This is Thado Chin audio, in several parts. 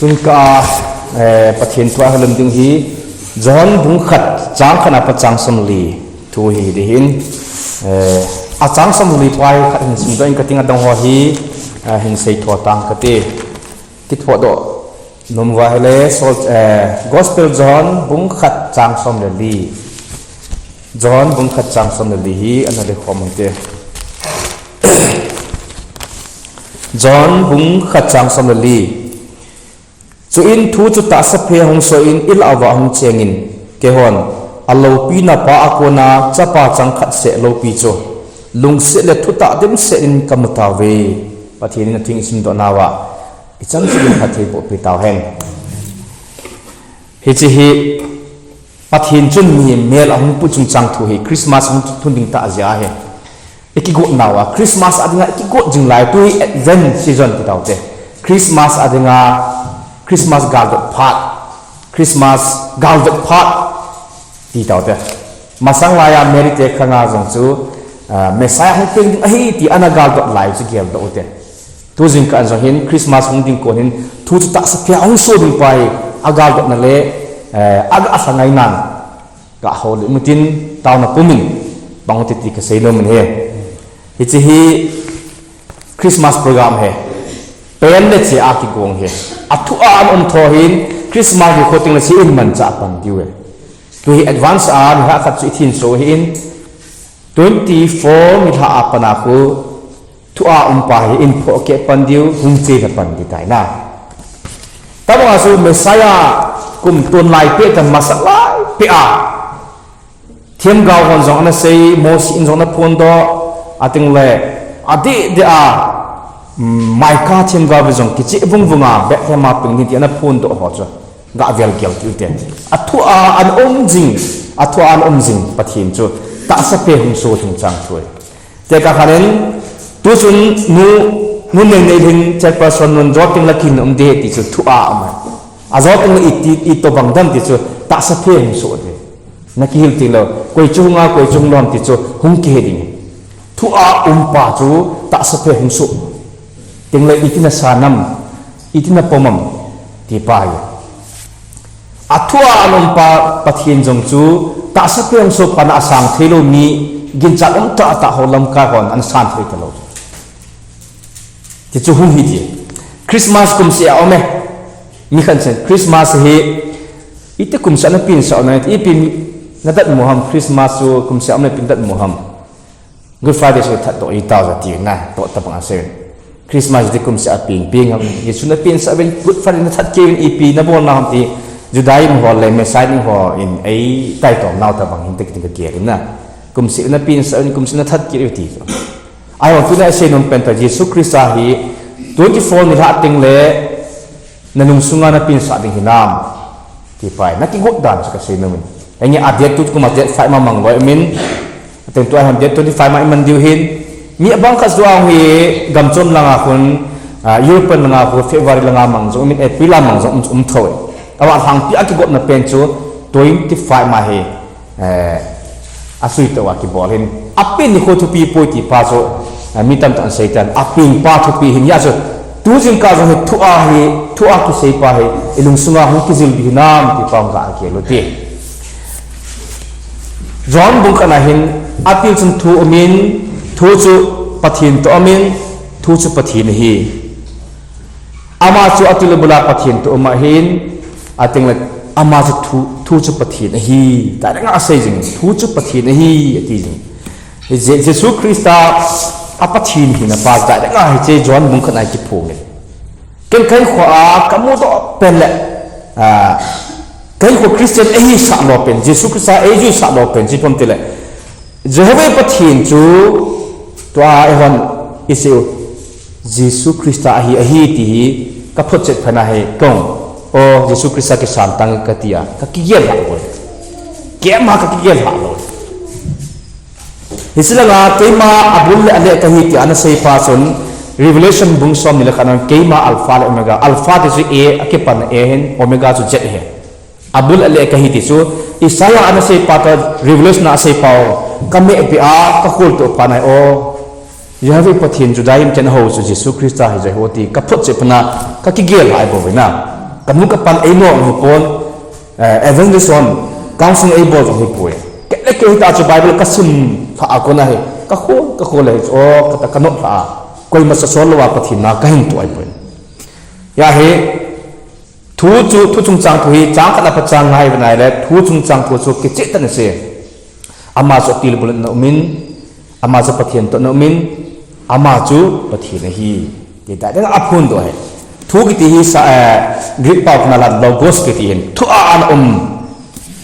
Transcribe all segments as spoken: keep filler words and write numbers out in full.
Tun ka, eh, Pathen thu a houlim ding hi, John bung khat, chang khat a pat chang somli thu hi ding ahin, eh, a chang somli pa hi khat hin simdoh in kating, adang ho hi, eh, hin seitho tang kate. Kithodoh nom uva ahile, Sol-, eh, Gospel John bung khat chang som le li. John bung khat chang som le li hi ana le khom ute. John bung khat chang som le li. Chuin thu chu tahsa phe hung soh in ilah uva hung chengin, keihon, aloupina pa a kona chapa chang khat seh loupi chu, lungset le thutah dimset in kamu tauve. Pathen in atheng isimdoh nauva, ichan chu phatthei boh pi tauhen. Hiche hi Pathen chun mi mel ahung put chungchang thu hi Christmas hung thun ding tah jeh ahi. Ikigot nauva, Christmas a dinga ikigot jing lai, tu hi Advent season ti taute. Christmas a dinga, Christmas galvet phat, Christmas galvet phat ti taute. Masang laiya Mary te khanga jong chu, ah, Messiah hung peng ding ahi ti ana galvet lai chu geldoh ute. Tu jingkah jong hin Christmas hung ding kon hin thu chu tahsa phe a hung soh ding pa hi agaldotna le, eh, aga lhangai nan ka houlim utin taona pumin bang ute ti kasei nom in ahi. Hiche hi Christmas program ahi. Pen le che a kigong ahi. Athua ana um tho hin Christmas nikho teng le che in manchah pan diu ahi. Tu hi advance a nilhah khat chu ithin so ahin twenty-four nilhah a pat a khu thua um pa hi in phoh keh pan diu, hung che lha pan ding ahitai na. Tabang a chu Messiah kum ton lai peh ta, masang lai peh a themgao hon jong ana sei, Mosi in jong ana phondoh, ating le, adeh deh a, mm, Micah themgao in jong kicheh vung vung a, Bethlehem a peng ding ti ana phondoh ho chu. Ga vel gel kit ute. Athua ana um jing, athua ana um jing Pathen chu tahsa phe hung soh chungchang thu ahi. Tekah khat in, tuchun nu, nu Neinei hin chairperson nun jou teng le kihilna um ding ahi ti chu thua um ahi. Ajou teng le iti, itobang dem ti chu tahsa phe hung soh ding. Na kihil teng le, koi chu hung a, koi chu hung lou ham ti chu hung kihe ding. Thua um pa chu tahsa phe hung soh. Teng le iti na sa nam, iti na pom am ti pa hi. Athua ana um pa Pathen jong chu tahsa phe hung soh pa na asang thei lou mi, ginchat um tah tah ho lamkai hon ana san thei talou. Ti chu hung hi ti. Christmas kum seh a um e. Mi khat in Christmas hi iti kum seh a na peng sah u ham, ipi na dat mo ham, Christmas chu kum seh a um na peng dat mo ham. Good Friday chu that toh i tao ja ti na, toh tabang a sei. Christmas iti kum seh a peng peng ham, Jesu na peng sah uvin Good Friday na that kei uvin ipi na bol na ham ti, Judaism ho le Messiah ho in ei taitom nau tabang hin tek tek ka kei na. Kum seh na peng sah uvin, kum seh na that kei u ti. Ahi ho, tuna isei nom pen ta Jesu Christa hi twenty-four nilhah teng le na lungsunga na peng sah ding hinam ti pa hi, na kigot dan chu kasei nom in. Henge, a date tu kum a date five ma mang loi min. Ateng tu ahi hon date twenty-five ma iman diu hin. Mi abang khat chu ahi gam chom langa khun, ah, European langa khu February langa mang jong min, April a mang jong um, um tho e. Awa lhangpi a kigotna pen chu twenty-five ma hi. Eh, asui toh a kibol hin. Apen nikho thupi poi ti pa chu, eh, mi tamtah in asei tan. Apen pa thupi hin ya chu. Tu jingkah jong hi thua hi, thua kisei pa hi, i lungsunga hung kijil ding hinam ti pa hung ga kigel u ti. John bung khat na hin, atil chun thu um in, thu chu Pathen toh um in, thu chu Pathen ahi. Ama chu atil le abul a Pathen toh um ahin, ateng le ama chu thu, thu chu Pathen ahi. Direct nga asei jing, thu chu Pathen ahi, ati jing. Je-, Jesu Christa a Pathen hina pa direct nga hiche John bung khat na kiphong in. Ken kei kho a kamudoh pen le, ah, kei kho Christian eihisah lou pen, Jesu Christa eijuisah lou pen, chi pom ti le. Jehovah Pathen chu tua eihon isei u Jesu Christa ahi, ahi ti hi ka photchet phat na hi kong. O, Jesu Christa kisan tang kati a, ka kigel lha lou. Keima ka kigel lha lou. Hiche langa keima abul le aleh kahi ti ana sei pa chun Revelation bung som ni le khat na keima Alpha le Omega. Alpha ti chu A, akipan A hin, Omega chu Z ahi. Abul aleh kahi ti chu, Isaiah ana sei pa toh, Revelation a asei pa u, ka meh beh a, ka khol toh pa nai o. Jehovah Pathen Judaism ten ho chu Jesu Christa hi jeh ho ti, ka photchet phat na, ka kigel lha bou ve na. Kanu kapan eino hipon, eh, evangelist hon counseling eibol jong hipoi. Kei le kei hita chu Bible kasim lha a kona hi, kakhol, kakhol le hi chu, o, kata kanop lha a. Koima sasol louva Pathen na kahin toh ahipoi. Hijeh hin, thu chu, thu chungchang thu hi, chang khat a pat chang nga hi ve nai le, thu chungchang thu chu kicheh tah in asei. Ama chu atilbul in ana um in, ama chu Pathen toh ana um in, ama chu Pathen ahi. Ti dai dai a phondoh ahi. Thu kiti hi sa, eh, Greek pao kana la logos kiti hin. Thu a ana um.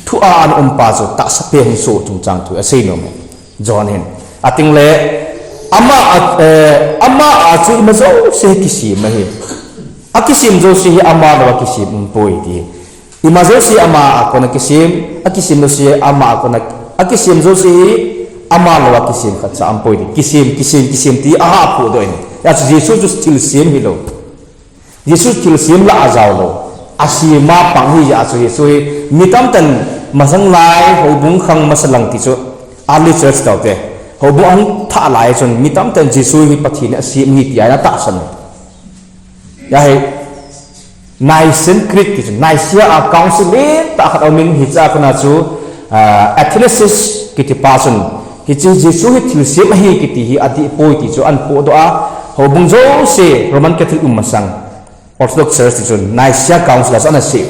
Thu a ana um pa chu tahsa pen hung soh chungchang thu asei nom e. John hin. Ating le, ama a, eh, ama a chu ima jouse kisem ahi. Akisem jouse hi ama louva kisem umpoi ti. Ima jouse ama a kona kisem, akisem jouse ama a kona, akisem jouse hi ama louva kisem khatcha umpoi ti. Kisem, kisem, kisem ti aha phondoh in. Hijeh chun Jesu chu thilsem hilou. Jesu thilsem lah a jaolou. Asem a pang ahi jeh chun Jesu hi mi tamtah in masang lai houbung khang masa lang ti chu early church taote. Houbung ahung thah lai chun mi tamtah in Jesu hi Pathen in asem ahi tia ana tahsan. Hijeh hin Nicene Creed ti chu, Nicaea a council lentah khat aum in hiche a kona chu, ah, Athanasius kiti pa chun, hiche Jesu hi thilsem ahi kiti hi adih poi ti chu ahin phondoh a, houbung jouse Roman Catholic um masang, Orthodox Church ti chun Nicaea Council a chu ana sei.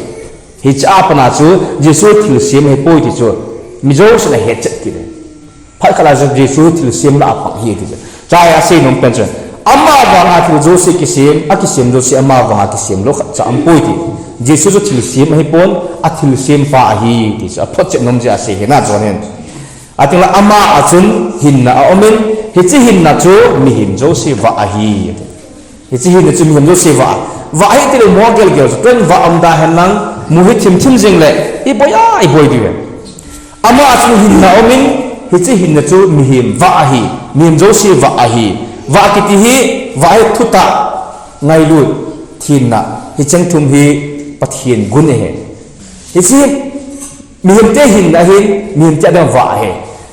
Hiche a pat a chu Jesu thilsem ahipoi ti chu mi jousen ahet chet kit e. Phat khat a chu Jesu thilsem lah a pang ahi ti chu. Chua asei nom pen chu, ama vanga thil jouse kisem, akisem jouse ama vanga kisem lou khatcha umpoi ti. Jesu chu thilsem ahipon, athilsem pa ahi ti chu aphotchet nom jeh a asei ahi na John hin. Ating le ama a chun hinna aum in, hiche hinna chu mihem jouse vah ahi. Hiche hinna chu mihem jouse vah. Vah ahi ti le mo gel gel chu, tun vah um da hen lang, mu hi thim thim jing le, iboi a, iboi diu ve. Ama a chun hinna aum in, hiche hinna chu mihem vah ahi, mihem jouse vah ahi. Vah kiti hi, vah hi thutah, ngailut, thenna, hicheng thum hi Pathen gun ahi. Hiche mihem te hinna ahin, mihem te adang vah ahi.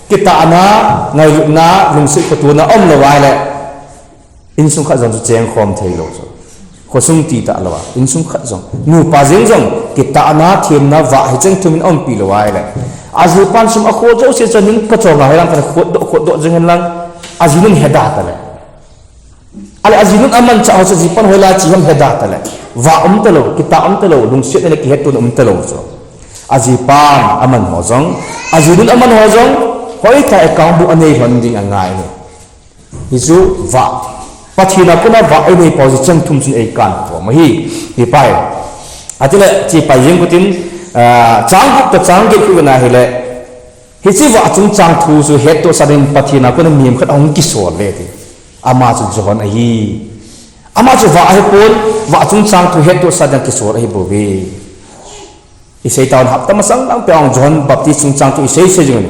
Kitahna, ngailutna, lungset khotona aum lou ahile, insung khat jong chu cheng khom thei lou chu. Khosung ti talou a, insung khat jong. Nupa jeng jong, kitahna, thenna, vah hicheng thum in aumpi lou ahile. Ajipan sum akhol jouse chu ning kachonga hoilang khat khotdoh, khotdoh jeng hen lang. Ajinun heda tale. Ale ajinun amanchah ho chu ajipan hoilai che ham heda tale. Vah um talou, kitah um talou, lungsetna le kihettohna um talou chu. Ajipan aman ho jong, ajinun aman ho jong, hoitah account book anei lhon ding angai ahi. Hichu vah. Pathen a kona vah einei pau hicheng thum chun eikan khom ahi. Hipai. Atile, hiche pai jeng kit in, ah, chang gup toh chang get khu vena hile. Hiche vah chungchang thu chu hettohsah ding Pathen a kona mihem khat ahung kisol le ti. Ama chu John ahi. Ama chu vah ahipon, vah chungchang thu hettohsah ding kisol ahibouve. Isei tauvin hapta masang lang peh a John Baptist chungchang thu isei sei jing in.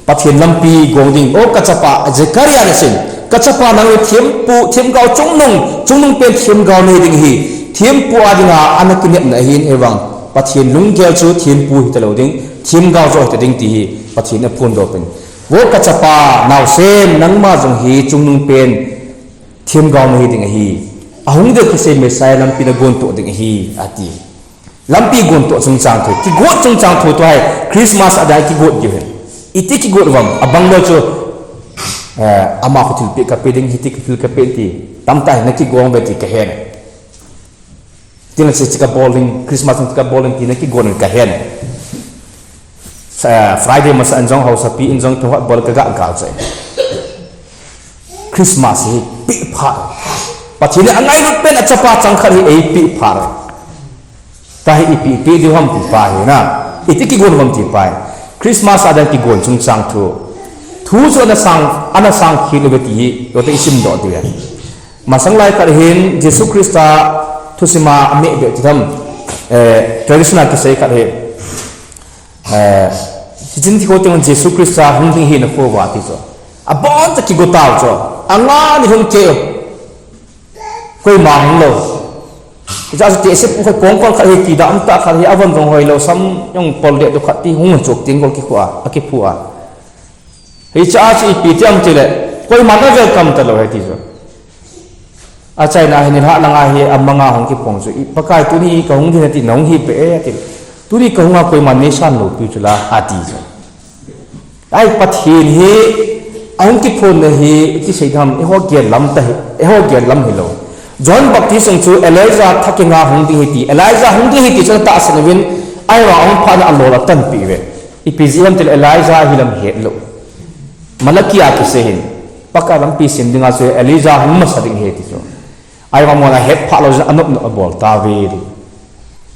Pathen lampi gong ding, o kachapa, Zechariah in asei in. Kachapa nang hi thempu, themgao chungnung, chungnung pen themgao nahi ding ahi. Thempu a dinga ana kinepna ahin, ahivang Pathen lunggel chu thempu hita lou ding, themgao joh hita ding ti hi Pathen in aphondoh pen. Vo kachapa, naosen, nangma jong hi chungnung pen themgao nahi ding ahi. Ahung ding kasei Messiah lampi nagontoh ding ahi, ati. Lampi gontoh chungchang thu, kigot chungchang thu tua hi, Christmas a dia kigot diu ahi. Iti kigot uvam, abang lou chu, eh, ama khu thilpeh kapeh ding, hiti thil kapeh ti, tamtah hi nakigot uve ti kahen. Tin la che che kabol ding, Christmas in kabol ding ti nakigot in kahen. Sa-, Friday masa in jong haosapi in jong thongkhat bol kaga gal chai. Christmas hi peh phat. Pathen in angailut pen achapa changkhat hi eipeh phat. Tua hi ipi, ipi diu ham ti pa hi na. Iti kigon ham ti pa hi. Christmas a dia kigon chungchang thu. Thu chu ana sang, ana sang khel uve ti hi, tua te isim doh diu ahi. Masang lai khat hin Jesu Christa thusim a ameh beh ti tham, eh, tradition a kisei khat hi, eh, hichin ti kho teng Jesu Christa hung ding ahi nakho uva ti chu. Abon cha kigo tau chu. Anga ni hung keu. Koima hung lou. Hiche chu tehse pu khat kong kong khat hi ti da um tah khat hi avon vong hoi lou sam jong pol deh du khat ti hung chok ting gol kikhu a, akiphu a. Hiche chu ipi ti ham ti le, koiman a welcome talou ahi ti chu. Achaina hi nilhah langa hi amanga hung kiphong chu, "I Pakai, tuni kahung ding ati, nahung hi peh e," ati. "Tuni kahunga koiman neisan lou piu chu la," ati chu. Ai, Pathen hi ahung kiphonna hi, iti sei dam, eiho gel lam ta hi, eiho gel lam hilou. John Baptist jong chu Elijah thakinga hung ding ahi ti, Elijah hung ding ahi ti chu atahsan uvin, ahivang ahung phat in alol atanpeh uve. Ipi jeh ham itile Elijah hi lam hetlou. Malachi a kisei hin, Pakai lampi sem dinga chu Elijah hung masa ding ahi ti chu. Ahivang mona hetphah lou jeh in anop nop abol tauve ti.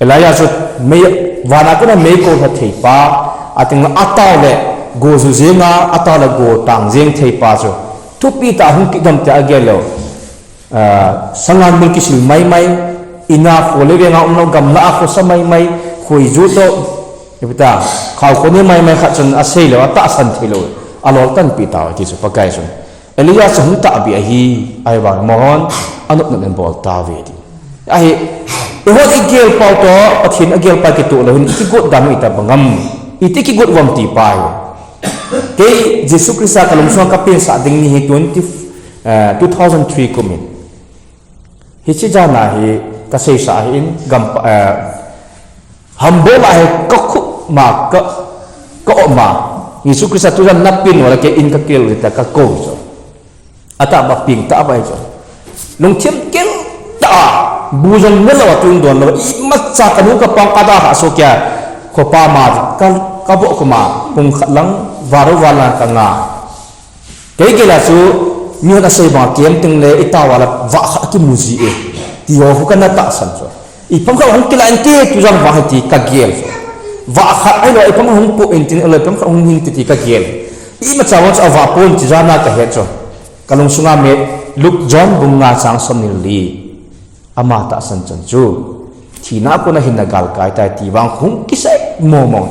Elijah chu mei, vana kona mei kolha thei pa, ating atao le go ju jenga, atao le go tang jeng thei pa chu. Thupi tah hung kidam tia agel lou. Ah, sangan mul kisil maimai, ina kho le venga umlou, gamla a khosa maimai, khoiju toh, ipi ta, khao kho ne maimai khat chun asei lou, atahsan thei lou, alol tanpeh tauve ti chu Pakai chun. Elijah chu hung tahbeh ahi, ahivang amahon anop nop in abol tauve ti. Ahi, eihon igel pau toh, Pathen agel pa kitoh lou hin, ikigot dan u itobang ham, iti kigot uvem ti pa hi. Kei Jesu Christa kalungsunga kapensah ding ni hi twenty, eh, two thousand three kum in. Hiche jana hi kaseisah ahin, gam, eh, Hambola hi kakhup ma, ka, ka-op ma. Jesu Christa tujan napen uva le kei in kakel u hita kakou chu. Atahbeh peng tahbeh chu. Lungthim kel tah a, bu jong nelou a tun donlou. Imacha kanu kapa kadaha soh kei a. Khopa ma, ka, kaboh khum a, pung khat lang, varou val lang kanga. Kei gel a chu, mihon asei banga kem teng le, itao a le, vah khat akimu ji e. Ti ho khu kana tahsan chu. Ipi ham khat hung kilah inte, tujan vah hi ti kagel chu. Vah khat ahilou, ipi ham hung po inte, ahilou, ipi ham khat hung hinte ti kagel. Imacha vang chu avah pon ti jana kahet chu. Kalungsunga me, Luke John bung nga chang som ni le li. Ama tahsan chan chu, thina a kona hinna galkai tai ti vang hung kisei mong mong.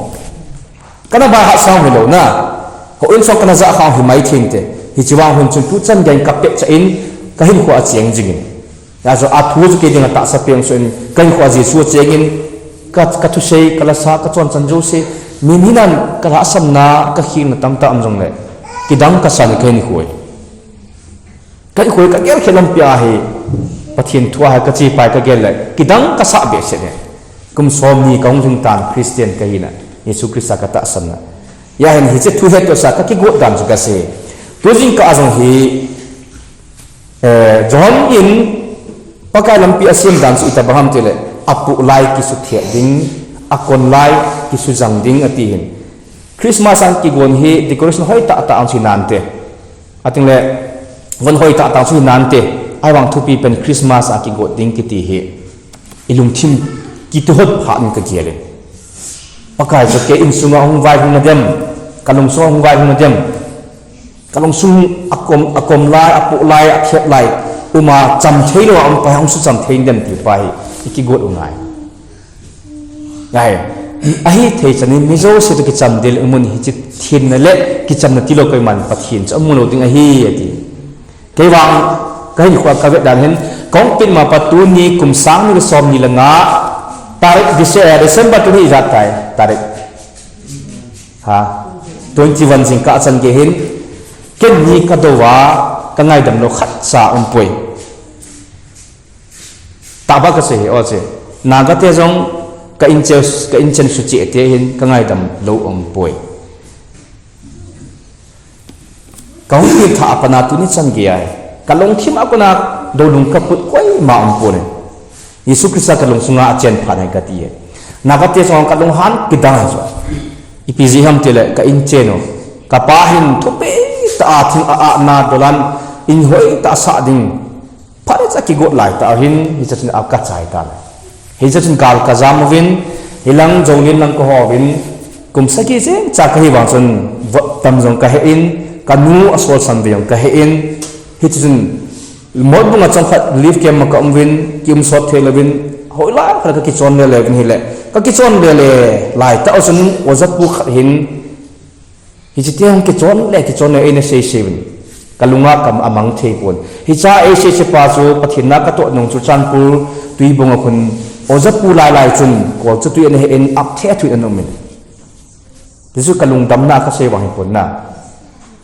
Kana bahah sang hilou na. Houin sung kana jah khang himai thei inte. Hiche vang hun chun tuchan geiyin kapet chah in kahinkho acheng jingin. Hijeh chun athu chu kei dinga tahsa peng soh in kahinkho a Jesu achengin ka, kathusei, kalasa, kachonchan jouse. Mihem hinan kalhahsamna, kakhelna tamtah um jongle. Kidang kasah in kahinkho e. Kahinkho hi kagel khel lampi a hi, Pathen thu a hi kachepai kagel le, kidang kasah behseh e. Kum somni kahung lhing tan Christian kahina, Jesu Christa katahsanna. Hijeh hin hiche thu hettohsa kakigot dan chu kasei. Tu jingkah a jong hi, eh, John in Pakai lampi asem dan chu itobang ham tile, apoh lai kisuthet ding, akon lai kisujang ding ati hin. Christmas a kigon hi decoration hoi tah tah a chu hinante. Ating le, von hoi tah tah chu hinante. Ahivang thupi pen Christmas a kigot ding kiti hi. Ilungthim kituhot phat in kagel e. Pakai chu kei insunga hung vaihom nadem. Kalungsunga hung vaihom nadem. Kalungsung akom, akom lai, apoh lai, athep lai. Uma cham thei lou, um pa hung sucham thei dem ti pa hi. Ikigot u ngai. Ngai. Ahithei chan in mi jouse toh kicham del mun hiche thenna le kichamna tilou koiman Pathen chu amu lou ding ahi ati. Kei vang kahinkho a kavet dan hin kahung pet ma pat tuni kum sang ni le som ni le nga tarik Dece-, eh, December tuni ijat tai tarik. Ha. Twenty-one jingkah chan gei hin ken ni kadou a kangaidam lou khatcha umpoi. Tahbeh kasei hi, o che. Naga te jong ka inche, ka inchen suche te hin kangaidam lou umpoi. Kahung peng tha a pat a tuni chan gei a hi. Kalungthim a kona doulung kaput koima umpon e. Jesu Christa kalungsunga achen phat in kati e. Naga te jong kalunghan kidang chu. Ipi jeh ham tile ka inchen u. Kapa hin thupi tah a thing a, a na dolan in hoi tah a sah ding. Phat hicha kigot lai tah hin, hicha chun a kachai tan. Hicha chun gal kajam uvin, hilang Jolin lang kaho uvin, kum sagi jeng cha kahi vang chun, vot tam jong kahe in, kanu asol san ve jong kahe in, hicha chun, Motbung a chomkhat relief camp a ka um uvin, kium sot thei louvin, hoilai khat kakichon le le uvin hile, kakichon le le lai tah chun, oja pu khat hin, Hiche te hung kichon le, kichon le, eina sei sei uvin. Kalunga kam amang thei pon. Hicha eisei sei pa chu, Pathen na katoh nung chu Churachandpur Tuibong a khun, oja pu lai lai chun, kol chu tui ana he in, ap the a thu in ana um in. Hichu kalungdamna kasei vang hi pon na.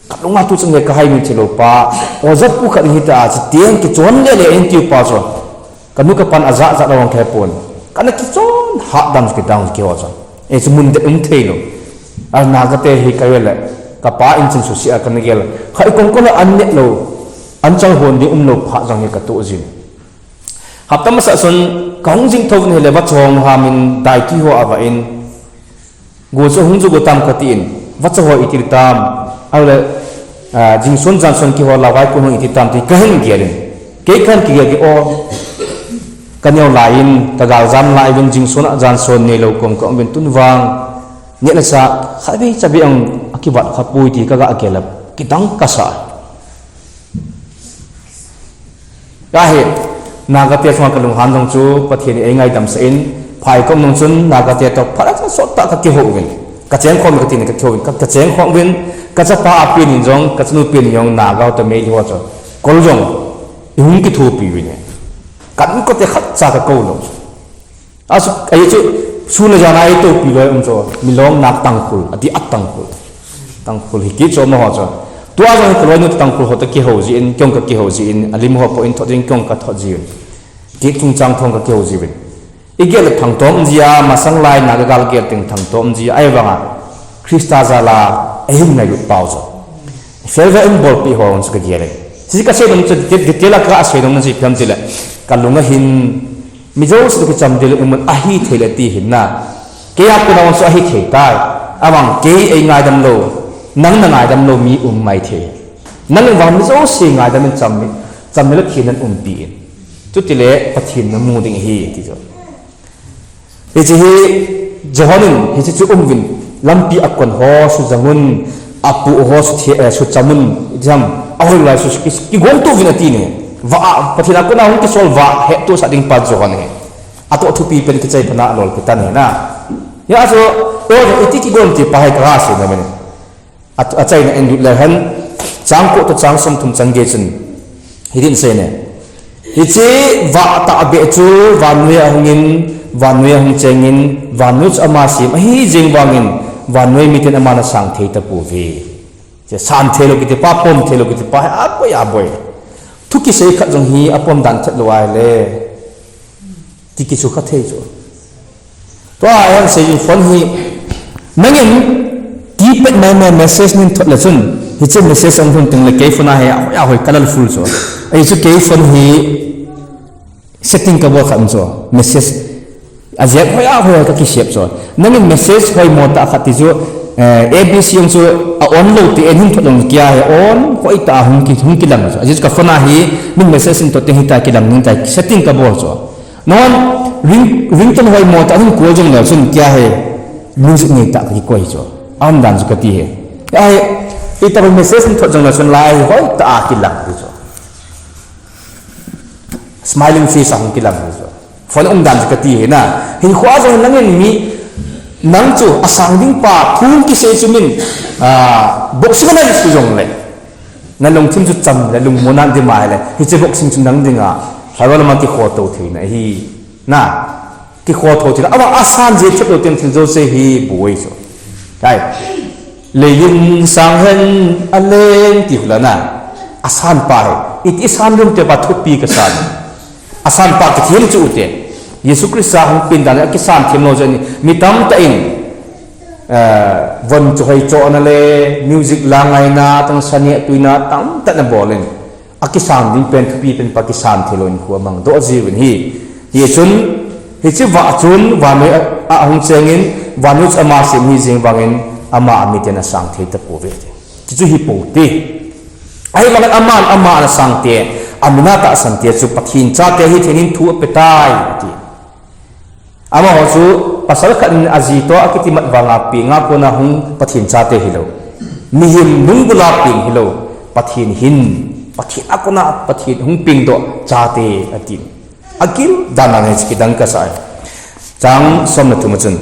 Kalunga tu chang le kahai min thilo pa, oja pu khat hita a, chiteng kichon le le in tiu pa chu. Kanu kapan aja ja lo ang khe pon. Kana kichon hat dan kidang kiho chu. E chu mun de um thei lo. A Naga te hi ka le. Kapa in chin su si a kana gel. Khai kong kong an ne lo. An chang hon ding um lo pha jang hi ka tu jin. Hapta masa sun, kahung jing tho vin hile vacha ho ham in dai kiho ava in. Go chu hung ju go tam kati in. Vacha ho iti tam. Ahile, ah, jingsun jansun kiho la vai ko hung iti tam ti kahin gel in. Kei kahin kigel ki o. Kaneo lai in, kagal jam lai vin jingsun a jansun nei lo kom ka um vin tun vang. Neh le chah, khatvei chavei ang akivat kha pui ti kaga gel a. Kidang kasa. Kahi, Naga te chunga kalunghan jong chu, Pathen in eingaidam sah in, phai kom nung chun, Naga te toh, phat a sot tah kakihou vin. Kacheng khom kati in kakihou vin, ka, kacheng khom vin, kachapa api nin jong, kachanu pi nin jong, Naga toh Meitei ho chu. Kol jong, ihung kithopi vin e. Kan kote khatcha kakou lou. Asu, ahi chu, sun le jan a eitopi loi um chu, milong nak Tangkhul, ati a Tangkhul. Tangkhul hi kit chu amaho chu. Tua jong hi kaloi nu Tangkhul ho toh kihou jin, kei jong kakihou jin, alim ho po in thot jin, kei jong kathot jin. Kit chungchang thong kakihou jin. Igel le thangtom jia, masang lai na kagal gel teng thangtom jia, ahivanga Christa jal a, eihin ngailut pau chu. Felve in bolpi ho chu kagel e. Sisi kasei nom chu, detail a kasei nom chu ipi ham tile. Kalung a hin, Mi jouse toh kicham ding le imun ahithei le ti hin na. Kei a kona vang chu ahithei tai. Avang kei eingaidam lou. Nang nangaidam lou mi um maithei. Nang vang mi jouse ngaidam in cham le, cham le thin nan umpi in. Chutile Pathen namu ding ahi ti chu. Hiche hi Johan in hiche chu um vin lampi a kon ho sujang un. Apu ho suthie, eh, sucham un, jam, ahoi lai su ki, kigong tu vin ati ne. Va a, Pathen a kona hung kisol va, hetto sah ding pa Johan hi. Atoh thupi pen kichai pana lol kitan hi na. Ya so, o, iti kigong ti pa hi kaga sei na mene. At, achaina in lut le hen, chang ko toh chang som thum chang gei chun. Hitin sei ne. Hiche vah tahbeh chu vannoi a hungin, vannoi a hung chengin, vannoi chu ama sem ahi jeng vangin, vannoi miten ama nasang thei tapouve. Hiche san thei lou kiti pa, pom thei lou kiti pa, aboi, aboi. Thu kisei khat jong hi apom dan thet lou ahile. Ki, kisu kha thei chu. Tua ahin sei phone hi. Nangin, keypad mai mai message nin thot le chun. Hiche message ang hun teng le kei phone a hi, ahoi, ahoi, colorful chu. Ahi chu kei phone hi setting kabol khat chu. Message. Ajeh hoi ahoi ka kisep chu. Nangin message hoimo tah khat ti chu, eh, A B C ang chu a on lou ti en hin thot lou kia hi on, hoi tah hung ki, hung kilang chu. Ajeh chu ka phone a hi, min message in thot teng hita kilang ning tai setting kabol chu. Non ring, ringtone hoimo tah hin call jong le chun kia hi music nei tah kakikoi chu. Aum dan chu kati hi. Ai, itobang message in thot jong le chun lai hoi tah a kilang ti chu. Smiling face a hung kilang ti chu. Phone um dan chu kati hi na. Hinkho a jong nangin mi nang chu asang ding pa thu kisei chu min, ah, boxing a nei chu jong le. Na lungthim chu cham le lungmonna dima le, hiche boxing chu nang dinga, lhaiva lama kikhoto theina hi, na, kikhoto theina, ama asan je thep lou teng thil jouse hi boi chu. Kai, leiyin sang hen a leng ti hula na, asan pa hi, iti san lum te pa thupi kasan. Asan pa kithem chu ute. Jesu Christa hung peng dan a kisan them lou jeh in, mi tamtah in, eh, von chu hoi chohna le, music la ngaina, tang sa neh tuina, tamtah na bol in. Akisan ding pen thupi pen pa kisan thei lou in khu amang doh jiuvin hi. Hichun, hiche vah chun, vannoi a, a hung chengin, vannoi chu ama sem hi jeng vangin, ama a miten asang thei tapouve. Chuchu hi poute. Ahivangin aman ama ana sangte, amin a tahsante chu Pathen chate hithein thu apetai, ati. Amaho chu pasal khat in aji toh akitimat vanga peng a kona hung Pathen chate hilou. Mihem lunggul'a peng hilou. Pathen hin, Pathen a kona Pathen hung pengdoh chate, ati. Agil dan a hiche kidang kasah e. Chang som le thum a chun.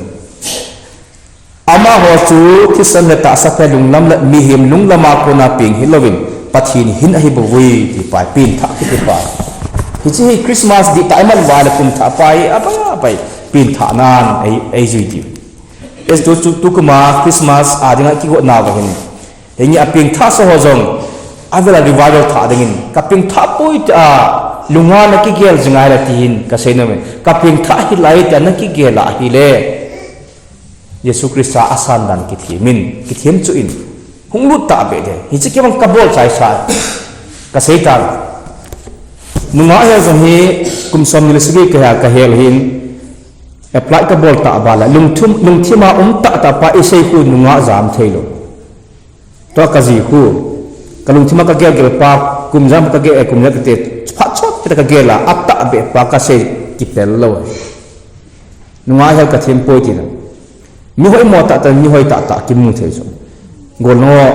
Amaho chu thisan le tahsa phe lunglam le mihem lunglam a kona peng hilouvin, Pathen hin ahi bouvui, ti pai, pengthah kiti pai. Hiche hi Christmas dihtah iman uva le kumthah pai, apai, apai, pengthah nan ei, eijui diu. Hiche chu, chu, tukum a Christmas a dinga kigotna uva hin. Hinge apengthah sa ho jong, avela revival thah dingin, kapengthah poi tia, lunga nakigel jing ahile tihin, kasei nom in, kapengthah hih lai tia nakigel ahile. Jesu Christa asan dan kithem in, kithem chu in, hung lut tahbeh ding. Hiche kibang kabol chaisa, kasei tan. Nungah hel jong hi, kum somni le sagi kahi a kahel hin, apply kabol tah banga, lungthim, lungthima um tahtah pa isei khu nungah jam theilou. Tua kaji khu, kalungthima kagelgel pa, kum jam kagel, eh, kum jam kate, phat chot kita kagel a, atahbeh pa kasei kipel lou. Nungah hel kathem poi tina. Mi hoimo tahtah, mi hoi tahtah kimu thei chu. Golnung,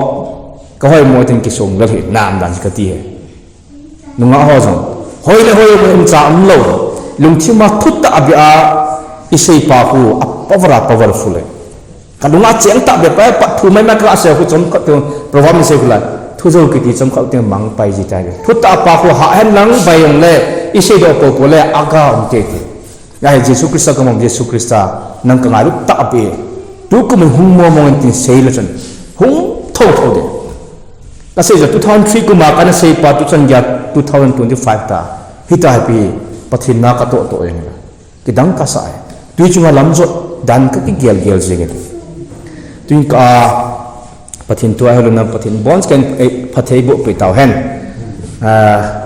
kahoimo tin kisong lel hi, nam dan kati hi. Nungah ho jong, hoi le hoi um cha umlou. Lungthima thutah beh a, isei pa khu, a power a powerful e. Kalunga cheng tahbeh pa, pat thu maimai kasei khu chomkhat teng, proverb in sei khu lai. Thujou kiti chomkhat teng mang pai ji tai. Thutah pa khu hah hen lang bai jongle, isei doh popo le, aga um tete. Ahi Jesu Christa kamang, Jesu Christa, nang kangailut tahbeh. Tukum in hung mong mong in tin sei le chun, hung thotho ding. Kasei jeh, two thousand three kum a kana sei pa, tuchan geiya two thousand twenty-five ta, hita hi pi, Pathen na katoh toh jeng e. Kidang kasah e. Tui chunga lamjot dan kakigelgel jeng e. Tuin ka, Pathen thu aheluna Pathen in abonchauvin, eh, phatthei boh peh tauhen. Ah,